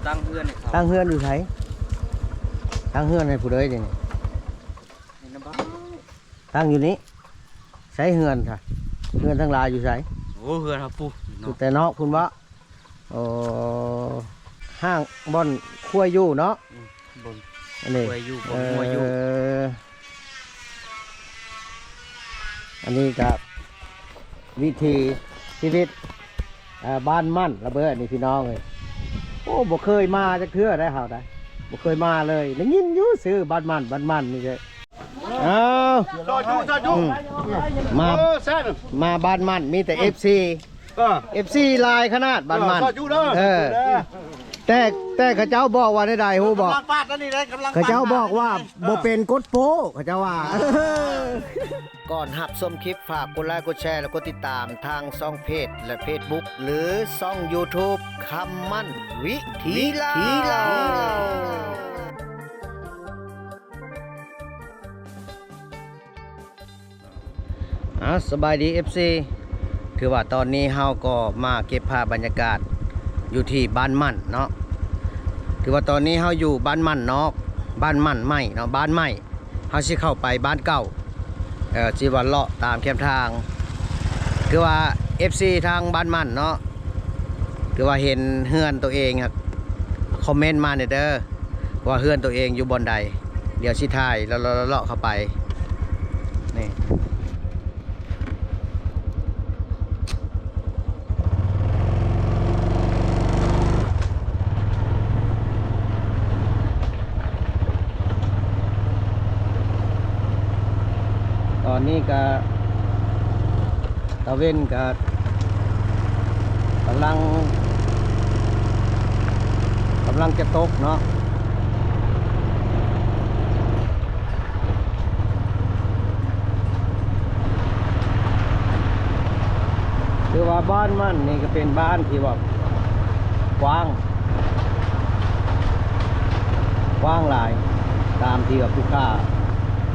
ຕັ້ງເຮືອນໃຫ້ເຂົາ ຕັ້ງເຮືອນຢູ່ໃສ? ຕັ້ງເຮືອນໃຫ້ຜູ້ໃດເດນີ້? ໃຫ້ນຳບ້ານ ຕັ້ງຢູ່ນີ້. ໃສເຮືອນຊະ? ເຮືອນທັງຫຼາຍຢູ່ໃສ? ໂອ້ ເຮືອນເຮົາພຸ້ນ ຢູ່ ຢູ່ແຕ່ນອກພຸ້ນບໍ? ໂອ້ ຫ້າງບ່ອນຄວາຍຢູ່ເນາະ? ອືມ ບ່ອນ ອັນນີ້ ຄວາຍຢູ່ ບ່ອນງົວຢູ່. ເອີ ອັນນີ້ກະວິຖີຊີວິດ ເອີ ບ້ານໝັ້ນລະເບີດນີ້ພີ່ນ້ອງເອີຍ. ໂອ້ ບໍ່ເຄີຍມາຈັກເທື່ອໄດ໋ເຮົາໄດ໋ ບໍ່ເຄີຍມາເລີຍ ໄດ້ຍິນຢູ່ຊື່ບ້ານໝັ້ນ ບ້ານໝັ້ນນີ້ເດີ. ເອົາ ຊອຍຈຸ ຊອຍຈຸ ອືມ ມາ ເອີ ແຊນ ມາບ້ານໝັ້ນມີແຕ່ ເອີ ເອັຟຊີ ເອີ ເອັຟຊີຫຼາຍຂະໜາດບ້ານໝັ້ນ ເອີ ຊອຍຈຸເດີ ເອີ ແຕ່ ແຕ່ເຂົາເຈົ້າບອກວ່າແນວໃດຮູ້ບໍ່? ກຳລັງປາດອັນນີ້ເດ້ ກຳລັງປາດ ເຂົາເຈົ້າບອກວ່າ ເອີ ບໍ່ເປັນກົດໂປ້ ເຂົາເຈົ້າວ່າ. ກ່ອນຮັບຊົມຄລິບ ຝາກກົດໄລ ກົດແຊ ແລະ ກົດຕິດຕາມທາງຊ່ອງເພຈ ແລະ ເຟສບຸກ ຫຼື ຊ່ອງຢູທູບ ຄຳໝັ້ນວິຖີລາວ. ອາ ສະບາຍດີ ເອັຟຊີ ຖືວ່າຕອນນີ້ເຮົາກໍມາເກັບພາບບັນຍາກາດຢູ່ທີ່ບ້ານໝັ້ນເນາະ. ຖືວ່າຕອນນີ້ເຮົາຢູ່ບ້ານໝັ້ນນອກ ບ້ານໝັ້ນໃໝ່ເນາະ ບ້ານໃໝ່. ເຮົາຊິເຂົ້າໄປບ້ານເກົ່າ ເອີ ຊິວ່າເລາະຕາມແຄມທາງ. ຖືວ່າ ເອັຟຊີ ທາງບ້ານໝັ້ນເນາະ ຖືວ່າເຫັນເຮືອນໂຕເອງ ຄອມເມັນມາແດ່ເດີ ວ່າເຮືອນໂຕເອງຢູ່ບ່ອນໃດ. ດຽວຊິຖ່າຍເລາະໆເຂົ້າໄປ ນີ້. ຕອນນີ້ກະຕາເວັນກະກຳລັງ ກຳລັງຈະຕົກເນາະ. ຄືວ່າບ້ານມັນນີ້ກໍເປັນບ້ານທີ່ວ່າກວ້າງ ກວ້າງຫຼາຍ ຕາມທີ່ວ່າຜູ້ຂ້າ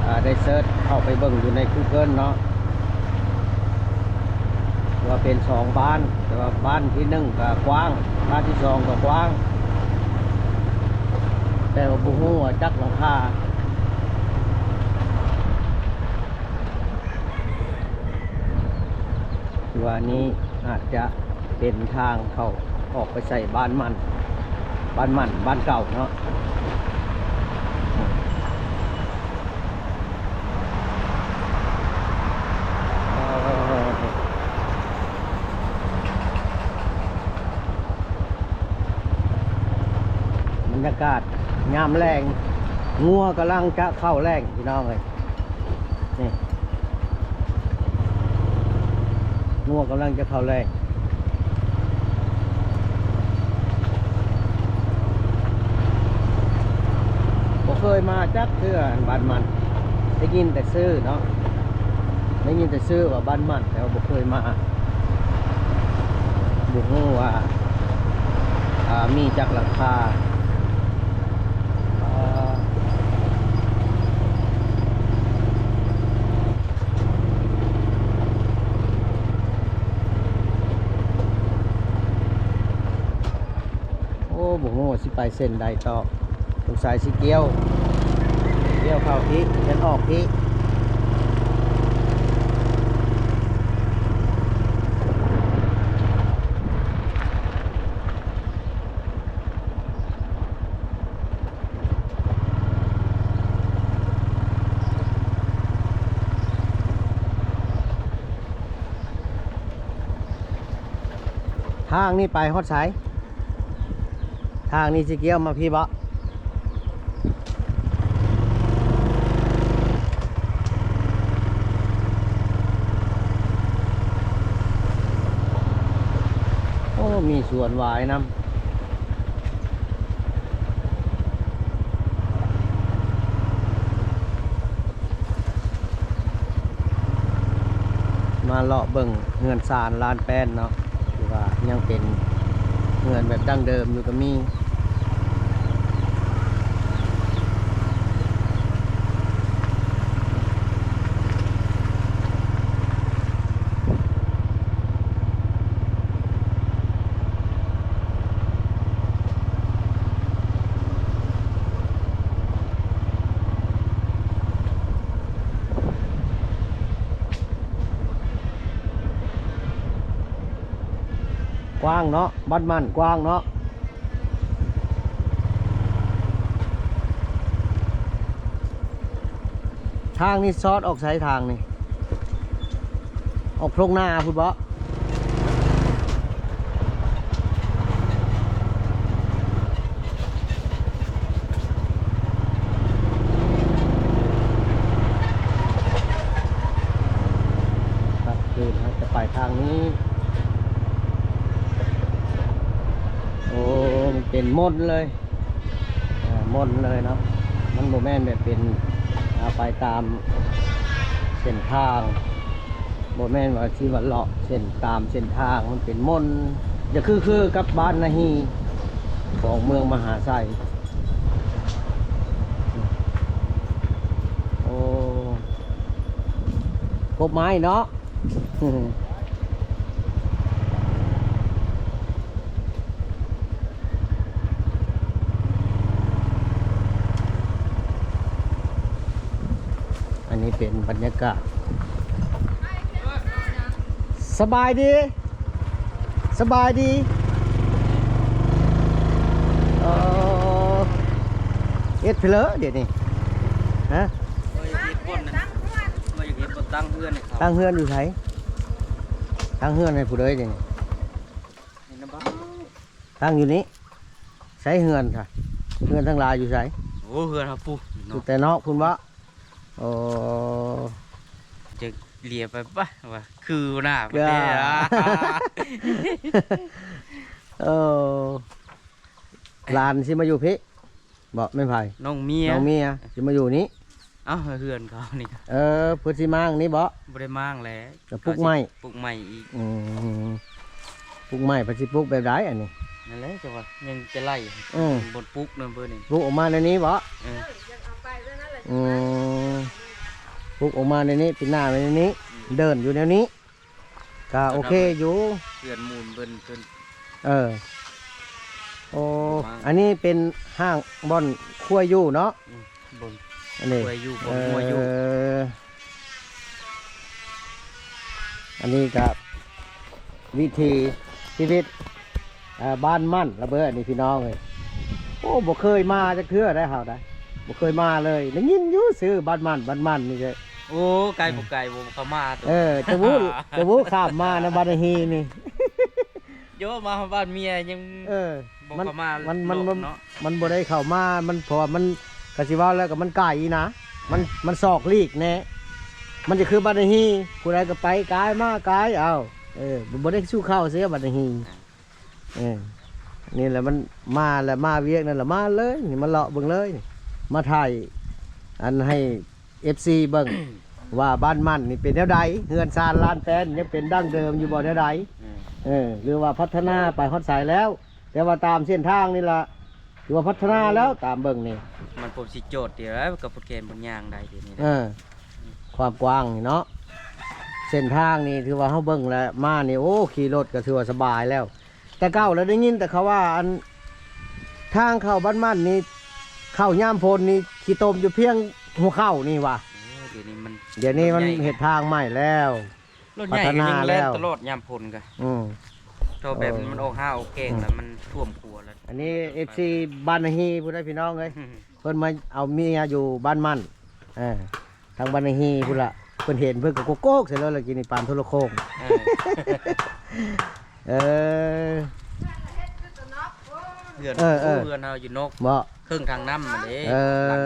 ເອີ ໄດ້ເສີດເຂົ້າໄປເບິ່ງຢູ່ໃນກູເກີນເນາະ ວ່າເປັນສອງບ້ານ ແຕ່ວ່າບ້ານທີໜຶ່ງກໍກວ້າງ ບ້ານທີສອງກໍກວ້າງ ແຕ່ວ່າບໍ່ຮູ້ວ່າຈັກຫຼັງຄາ. ຄືວ່ານີ້ອາດຈະເປັນທາງເຂົ້າອອກໄປໃສ່ບ້ານມັນ ບ້ານມັນ ບ້ານເກົ່າເນາະ. ບັນຍາກາດຍາມແລງ ງົວກຳລັງຈະເຂົ້າແລງ ພີ່ນ້ອງເອີຍ. ນີ້ ງົວກຳລັງຈະເຂົ້າແລງ ບໍ່ເຄີຍມາຈັກເທື່ອ ບ້ານມັນ ໄດ້ຍິນແຕ່ຊື່ເນາະ ໄດ້ຍິນແຕ່ຊື່ວ່າບ້ານມັນ ແຕ່ວ່າບໍ່ເຄີຍມາ ບໍ່ຮູ້ວ່າ ອ່າ ມີຈັກຫຼັງຄາ. ໂອ້ ບໍ່ຮູ້ວ່າຊິໄປເສັ້ນໃດຕໍ່ ສົງໄສຊິກ່ຽວ ກ່ຽວເຂົ້າພີ້ ແລ່ນອອກພີ້. ທາງນີ້ໄປຮອດໃສ? ທາງນີ້ຊິກ່ຽວມາພີ້ບໍ? ໂອ້ ມີສວນຫວາຍນຳ. ມາເລາະເບິ່ງເຮືອນຊານລານແປ້ນເນາະ ທີ່ວ່າຍັງເປັນເຮືອນແບບດັ້ງເດີມຢູ່ກໍມີ. ໂ ກວ້າງເນາະ ບ້ານໝັ້ນກວ້າງເນາະ. ທາງນີ້ຊອດອອກໃສທາງນີ້? ອອກທົ່ງນາພຸ້ນບໍ? ກາງຄືນເຮົາຈະໄປທາງນີ້. ໂອ້ ມັນເປັນມົນເລີຍ ເອີ ມົນເລີຍເນາະ. ມັນບໍ່ແມ່ນແບບເປັນ ເອົາໄປຕາມເສັ້ນທາງ ບໍ່ແມ່ນວ່າຊິວ່າເລາະເສັ້ນຕາມເສັ້ນທາງ ມັນເປັນມົນ ຈະຄື ຄືກັບບ້ານນາຮີຂອງເມືອງມະຫາໄຊ. ໂອ້ ກົກໄມ້ເນາະ. ອັນນີ້ເປັນບັນຍາກາດ ສະບາຍດີ ສະບາຍດີ. ເອີ ເຮັດເພີ້ດຽວນີ້ ຮະ? ວ່າຢາກເຮັດບ່ອນນັ້ນ ວ່າຢາກເຮັດບ່ອນຕັ້ງເຮືອນໃຫ້ເຂົາ. ຕັ້ງເຮືອນຢູ່ໃສ? ຕັ້ງເຮືອນໃຫ້ຜູ້ໃດດຽວນີ້? ໃຫ້ນຳບ້ານ. ຕັ້ງຢູ່ນີ້ ໃສເຮືອນຊະ? ເຮືອນທັງຫຼາຍຢູ່ໃສ? ໂອ້ ເຮືອນເຮົາປູ້ ຢູ່ ຢູ່ແຕ່ນອກພຸ້ນບໍ? ໂອ້ ຈະເລຍໄປປະ ວ່າຄືໜ້າປະເທດ. ເອີ ຫຼານຊິມາຢູ່ພີ້ບໍ? ແມ່ນໃຜ? ນ້ອງເມຍ ນ້ອງເມຍຊິມາຢູ່ນີ້. ເອົ້າ ເຮືອນເຂົານີ້. ເອີ ເພິ່ນຊິມ້າງນີ້ບໍ? ບໍ່ໄດ້ມ້າງແຫຼະ ກະປຸກໃໝ່ ປຸກໃໝ່ອີກ. ອືມ ປຸກໃໝ່ ເພິ່ນຊິປຸກແບບໃດອັນນີ້? ນັ້ນແຫຼະ ຈັ່ງວ່າຍັງຈະໄລ່ ອືມ ບ່ອນປຸກນຳເພິ່ນນີ້ ປຸກອອກມາແນວນີ້ບໍ? ເອີ ອືມ ປຸກອອກມາແນວນີ້ ເປັນໜ້າແນວນີ້ ອືມ ເດີນຢູ່ແນວນີ້ ກະໂອເຄຢູ່ ເຮືອນມູນເພິ່ນ ເພິ່ນ ເອີ ໂອ້ ອັນນີ້ເປັນຫ້າງບ່ອນຄົວຢູ່ເນາະ. ອືມ ບ່ອນ ອັນນີ້ ຄົວຢູ່ ບ່ອນງົວຢູ່. ເອີ ອັນນີ້ກະວິຖີຊີວິດ ເອີ ບ້ານໝັ້ນລະເບີດນີ້ພີ່ນ້ອງເອີຍ. ໂອ້ ບໍ່ເຄີຍມາຈັກເທື່ອໄດ໋ເຮົາໄດ໋ ບໍ່ເຄີຍມາເລີຍ ໄດ້ຍິນຢູ່ຊື່ບ້ານໝັ້ນ ບ້ານໝັ້ນນີ້ເດີ. ໂອ້ ໄກບໍ່ໄກ ບໍ່ເຂົ້າມາ. ເອີ ຈະວຸ ຈະວຸຂ້າມມານະ ບ້ານນາຮີນີ້. ໂຍ ມາຮອດບ້ານເມຍຍັງ ເອີ ບໍ່ເຂົ້າມາ ມັນ ມັນ ເນາະ ມັນບໍ່ໄດ້ເຂົ້າມາ ມັນ ເພາະວ່າມັນ ກະຊິເວົ້າແລ້ວກະມັນໄກນະ ມັນ ມັນສອກຫຼີກແດ່ ມັນຈະຄືບ້ານນາຮີ ຜູ້ໃດກະໄປກາຍມາກາຍ ເອົ້າ ເອີ ບໍ່ໄດ້ສູ້ເຂົ້າເສຍບ້ານນາຮີ. ເອີ ນີ້ແຫຼະ ມັນມາແລ້ວ ມາວຽກນັ້ນລະມາເລີຍ ນີ້ມາເລາະເບິ່ງເລີຍ ມາຖ່າຍອັນໃຫ້ ເອັຟຊີ ເບິ່ງ ວ່າບ້ານໝັ້ນນີ້ເປັນແນວໃດ ເຮືອນຊານລານແປນຍັງເປັນດັ້ງເດີມຢູ່ບໍ່ ແນວໃດ? ອືມ ເອີ ຫຼືວ່າພັດທະນາໄປຮອດໃສແລ້ວ? ແຕ່ວ່າຕາມເສັ້ນທາງນີ້ລະ ຖືວ່າພັດທະນາແລ້ວ ຕາມເບິ່ງນີ້ ມັນພົມຊິຈອດຕິລະ ກັບຜູ້ແກ່ນເພິ່ນຍ່າງໄດ້ດຽວນີ້ນະ. ເອີ ຄວາມກວ້າງນີ້ເນາະ ເສັ້ນທາງນີ້ຖືວ່າເຮົາເບິ່ງແລ້ວມານີ້ ໂອ້ ຂີ່ລົດກະຖືວ່າສະບາຍແລ້ວ. ແຕ່ເກົ່າລະໄດ້ຍິນແຕ່ເຂົາວ່າ ອັນ ທາງເຂົ້າບ້ານໝັ້ນນີ້ ເຂົ້າຍາມຝົນນີ້ຂີ້ຕົມຢູ່ພຽງຫົວເຂົ່ານີ້ຫວາ. ໂອ້ ດຽວນີ້ມັນ ດຽວນີ້ມັນເຮັດທາງໃໝ່ແລ້ວ ລົດໃຫຍ່ກະຍັງແລ່ນຕະຫຼອດຍາມຝົນກະ. ອືມ ເທົ່າແບບມັນອອກຫ້າອອກແກ້ງແລ້ວ ມັນຖ້ວມຂົວແລ້ວ. ອັນນີ້ ເອັຟຊີ ບ້ານນາຮີພຸ້ນເດີພີ່ນ້ອງເອີຍ ເພິ່ນມາເອົາເມຍຢູ່ບ້ານໝັ້ນ ເອີ ທາງບ້ານນາຮີພຸ້ນລະ ເພິ່ນເຫັນເພິ່ນກະໂກກໆໃສ່ເລີຍລະ ກິນນີ້ປານໂທລະໂຄ່ງ. ເອີ ເອີ ເຮືອນ ເອີ ເອີ ເຮືອນເຮົາຢູ່ນອກ ບໍ່ ເຄິ່ງທາງນ້ຳຫັ້ນເດ້. ເອີ ຫຼັງ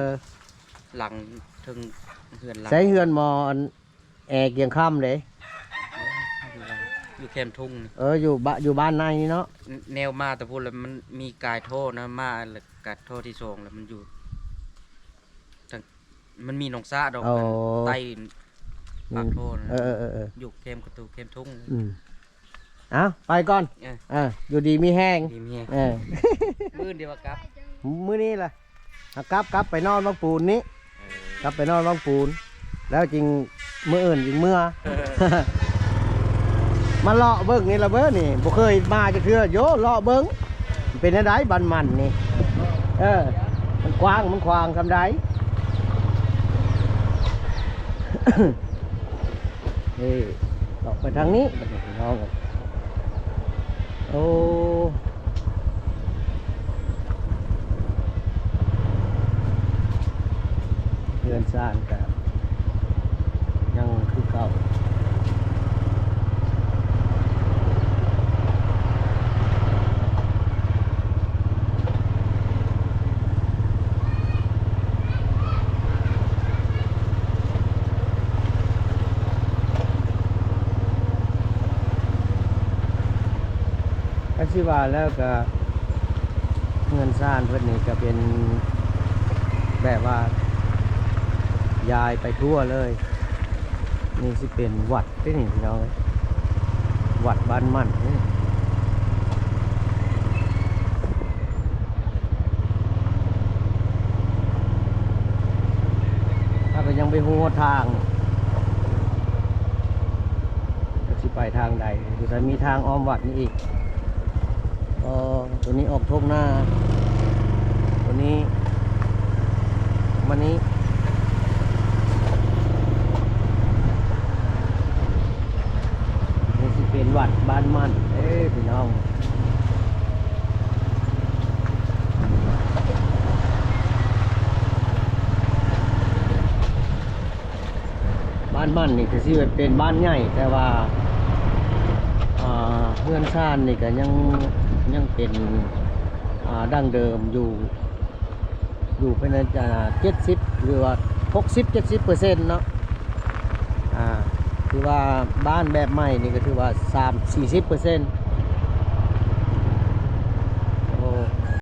ຫຼັງເທິງເຮືອນຫຼັງ ໃສເຮືອນໝໍ ອັນ ແອກຽງຄຳເດ້ ຢູ່ແຄມທຸງນີ້. ເອີ ຢູ່ບ້ານ ຢູ່ບ້ານໃນນີ້ເນາະ ແນວມາແຕ່ພຸ້ນລະ ມັນມີກາຍທໍ່ນະ ມາລະກາຍທໍ່ທີສອງລະ ມັນຢູ່ ມັນມີໜອງສະດອກ ໂອ້ ອັນໃຕ້ປາກທໍ່ນະ. ເອີ ເອີ ເອີ ເອີ ຢູ່ແຄມກະຕູ ແຄມທຸງ. ອືມ ເອົາ ໄປກ່ອນ. ເອີ ເອີ ຢູ່ດີມີແຮງ ດີມີແຮງ. ເອີ ມື້ອື່ນດຽວວ່າກັບ ມື້ນີ້ລະ ເອົາ ກັບ ກັບໄປນອນວັງປູນນີ້. ເອີ ກັບໄປນອນວັງປູນ ແລ້ວຈຶ່ງ ມື້ອື່ນຈຶ່ງເມືອ. ເອີ ມາເລາະເບິ່ງນີ້ລະເບີນີ້ ບໍ່ເຄີຍມາຈັກເທື່ອ. ໂຢ ເລາະເບິ່ງ ເປັນແນວໃດບ້ານໝັ້ນນີ້? ເອີ ມັນກວ້າງມັນຂວາງສ່ຳໃດ? ເອີ ເລາະໄປທາງນີ້ບັດນີ້ພີ່ນ້ອງເອີຍ. ໂອ້ ເຮືອນຊານກະຍັງຄືເກົ່າ. ຄັນຊິວ່າແລ້ວກະ ເຮືອນຊານເພິ່ນນີ້ກະເປັນແບບວ່າ ຢາຍໄປທົ່ວເລີຍ. ນີ້ຊິເປັນວັດເດ້ນີ້ພີ່ນ້ອງເອີຍ ວັດບ້ານໝັ້ນເດ້ນີ້. ເຮົາກະຍັງບໍ່ຮູ້ທາງ ຈັກຊິໄປທາງໃດ ຄືຊິມີທາງອ້ອມວັດນີ້ອີກ. ອໍ ໂຕນີ້ອອກທົ່ງນາ ໂຕນີ້ມານີ້ ນີ້ຊິເປັນວັດບ້ານໝັ້ນເດ້ພີ່ນ້ອງ. ບ້ານໝັ້ນນີ້ກະຊິເປັນບ້ານໃຫຍ່ ແຕ່ວ່າ ອ່າ ເຮືອນຊານນີ້ກະຍັງ ຍັງເປັນ ອ່າ ດັ້ງເດີມຢູ່ ຢູ່ພາຍໃນ ອ່າ ເຈັດສິບ ຫຼືວ່າ ຫົກສິບເຈັດສິບເປີເຊັນເນາະ. ອ່າ ຖືວ່າບ້ານແບບໃໝ່ນີ້ກະຖືວ່າ ສາມສິບສີ່ສິບເປີເຊັນ.